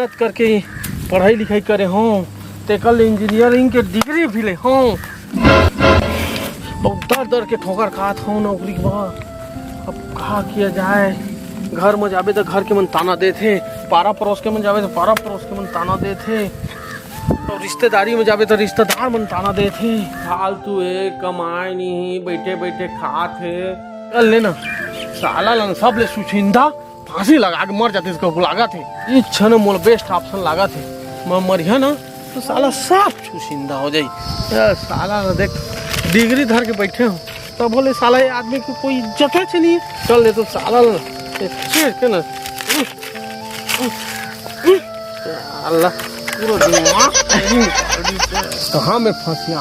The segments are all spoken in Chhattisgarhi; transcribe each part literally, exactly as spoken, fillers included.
मेहनत करके पढ़ाई लिखाई करे हों, तेकर ले इंजीनियरिंग के डिग्री भी ले हों। अउ दर दर के ठोकर खात हों नौकरी के बर। अब का किया जाए, घर में जाबे त घर के मन ताना देथे, पारा पड़ोस के मन जाबे त पारा पड़ोस के मन ताना देथे, अउ रिश्तेदारी में जाबे त रिश्तेदार मन ताना देथे। फालतू हे, कमाए नहीं, बैठे बैठे खात हे। कर लेना, साला लन सब ले सुचिंदा फांसी लगा के मर जातिस कहूं लागत हे। ई क्षण मोला बेस्ट ऑप्शन लागत हे। मैं मरिहा ना तो साला साफ छुछिंदा हो जाई। ए साला ना देख, डिग्री धर के बैठे हों, तब बोले साला ये आदमी को कोई इज्जत है नहीं। चल ले तो साला ना, ये चीर के ना। साला पूरा दिमाग कहाँ में फंसिया,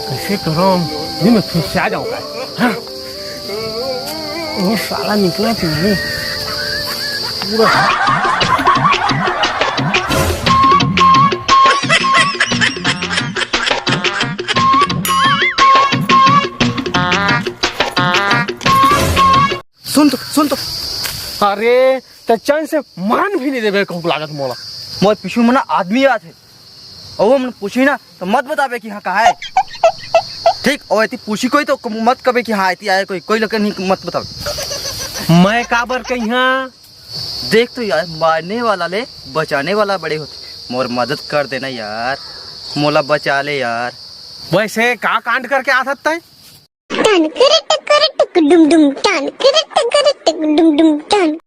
कैसे करूं, ये मैं फंसिया जाऊंगा। हाँ? वो साला निकला कि नहीं? पूरा सुन तो, सुन तो। अरे, त चैन से मान भी नहीं देबे कहूं लागत मोला। मोर पीछू में ना आदमी आथे। अउ हमन पूछी ना, तो मत बताबे कि हाँ, कहाँ है। ठीक, अउ यदि पूछी कोई, तो मत कबे कि हाँ, एती आए कोई, कोई लगे नहीं, मत बताबे। मैं काबर कहिहां? देख तो यार, मारने वाला ले बचाने वाला बड़े होथे। मोर मदद कर देना यार, मोला बचा ले यार। वैसे का कांड करके आथस तैं? टन कर टकर टक डुम डुम, टन कर टकर टक डुम डुम, टन।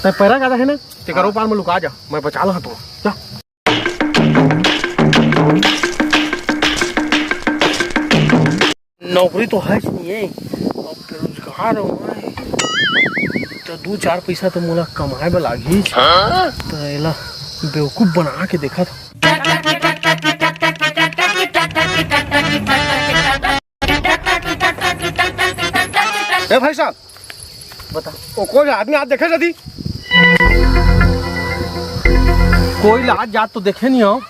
तैं पैरा का हे ना, तेकर ओ पार में लुका जा, मैं बचा लहा तो। जा। नौकरी तो है नहीं है, अब बेरोजगार हो मैं, तो दू चार पैसा तो मोला कमाए बर लागही। हाँ? तो एला बेवकूफ बना के देखा था। ए भाई साहब, बता। ओ कोई आदमी आज देखे जदी? कोई ला आज जात तो देखे नहीं हो,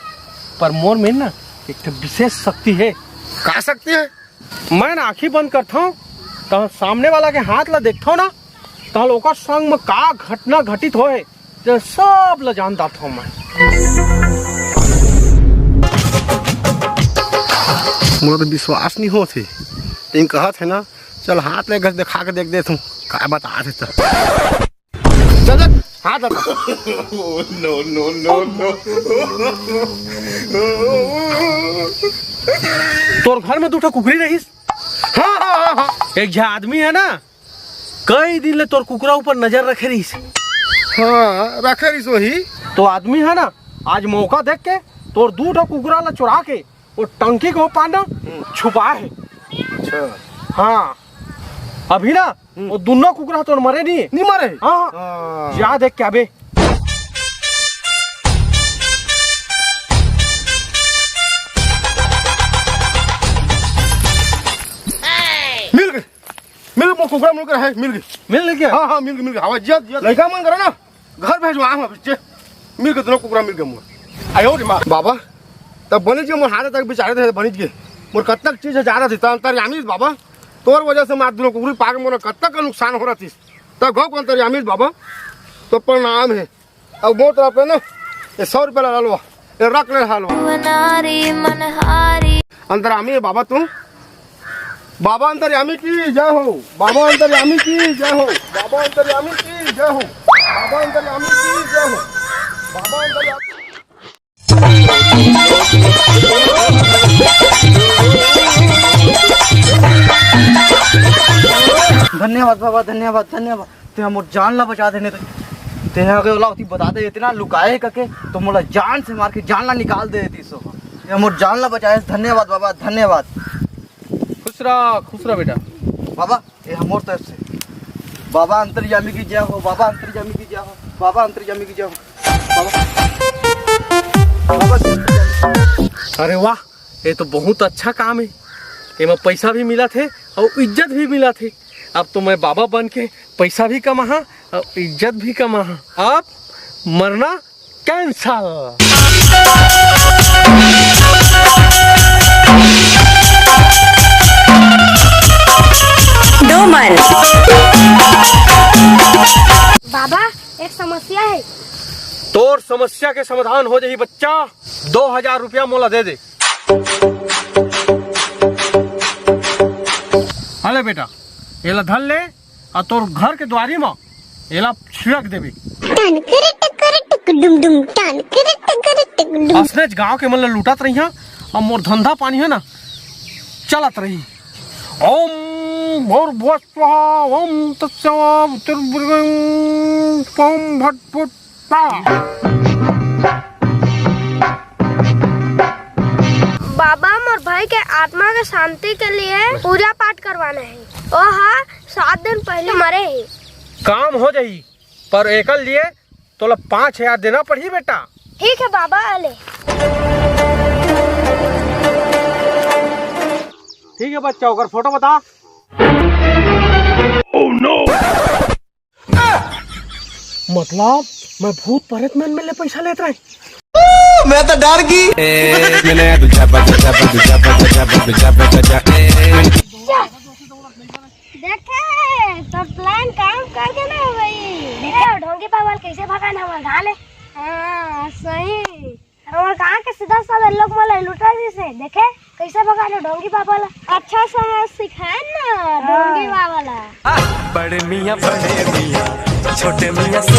पर मोर में ना एक ठो विशेष शक्ति है। का शक्ति है? मैं ना आँखी बंद करथौं, तहाँ सामने वाला के हाथ ला देखथौं ना, तहाँ ओकर संग में का घटना घटित होए, ते सब ला जान डारथौं मैं। मोला तो विश्वास नहीं होत हे, लेकिन कहत हे ना, चल हाथ ले घस दिखा के देख देथौं, का बतात हे त। चल, चल, हाथ हटा। No, no, no, no। तोर घर में दू ठो कुकरी रहिस? हाँ, हाँ, हाँ, हाँ। एक झा आदमी है ना, कई दिन ले तोर कुकरा ऊपर नजर रखे रहिस। हाँ, रखे रहिस वही। तो आदमी है ना, आज मौका देख के तोर दू ठो कुकरा ला चुरा के वो टंकी के ओ पार ना हम्म। छुपा है। अच्छा। हाँ, अभी ना हम्म। वो दोनों कुकरा तो मरे नहीं। नहीं मरे? हाँ। हाँ। जा देख के आबे। मिल गए, मिल गए, मोर कुकरा मिल गए, मिल गए। मिल गए क्या? हाँ, हाँ, मिल गए, मिल गए। हवा जिया, जिया। लड़का मन करा ना, घर भेजवा, हम बच्चे। मिल के दोनों कुकरा मिल के मोर। आयो रे माँ। बाबा, तब बनिज के मोर हाथ तक बिचारे थे, बनिज के। मोर कतक चीज है, जा रहा था, अंतर्यामी बाबा। तोर वजह से मार दोनों कुकरी पाके मोर कतक का नुकसान हो रहा थी। तब गौ को अंतर्यामी बाबा, तो प्रणाम है। अब मोर तरफ है ना, ये सौ रुपया ला लो, ये रख ले हालवा। वनारी मनहारी। अंतर्यामी है बाबा तू। बाबा अंतर्यामी की जय हो। बाबा अंतर्यामी की जय हो। बाबा अंतर्यामी की जय हो। बाबा अंतर्यामी की जय हो। बाबा अंतर्यामी। धन्यवाद बाबा, धन्यवाद, धन्यवाद। ते मोर जान ला बचा देने ते। ते अगर ओला ओती बता दे इतना लुकाए करके, तो मोला जान से मार के जान ला निकाल दे देती सो। ते मोर जान ला बचाए, धन्यवाद बाबा, धन्यवाद। खुश रह, खुश रह बेटा। बाबा, ये हमर तरफ से। बाबा अंतर्यामी की जय हो, बाबा अंतर्यामी की जय हो, बाबा अंतर्यामी की जय हो। बाबा, बाबा। अरे वाह, ये तो बहुत अच्छा काम है। एमा पैसा भी मिलत हे अउ इज्जत भी मिलत हे। अब तो मैं बाबा बन के पैसा भी कमाहा अउ इज्जत भी कमाहा। अब मरना कैंसल। दो मन। बाबा, एक समस्या है। तोर समस्या के समाधान हो जाही बच्चा। दो हजार रुपया मोला दे दे। अले बेटा, एला धर ले, अउ तोर घर के दुवारी म एला छिड़क देबे। टन करे टकर टक डुम डुम, टन करे टकर टक डुम। असनेच गांव के मन ल लूटत रहिहा, अउ मोर धंधा पानी हे ना, चलत रही। ओम भूर्भुवः स्वः, ओम तत्सवितुर्वरेण्यं, ओम भट भट। बाबा, मोर भाई के आत्मा के शांति के लिए पूजा पाठ करवाना हे। ओ हा सात दिन पहले मरे हे। काम हो जाही, पर एकर लिए तोला पाँच हजार देना पड़ही बेटा। ठीक है बाबा, अले। ठीक है बच्चा, ओकर फोटो बता। मतलब, मैं भूत प्रेत मन में ले पैसा लेत रहे। मैं तो डर गई। देखे, सब प्लान काम कर देना है भाई। देखे, ढोंगी पागल कैसे भगाना हुआ गाले। हाँ, सही। हमर गांव के सीधा साधा लोग मोला लुटा दिसे, देखे कैसे भगानो ढोंगी बाबा ला। अच्छा समझ सिखाए ना ढोंगी बाबा ला। बड़े मियाँ, बड़े मियाँ, छोटे मियाँ से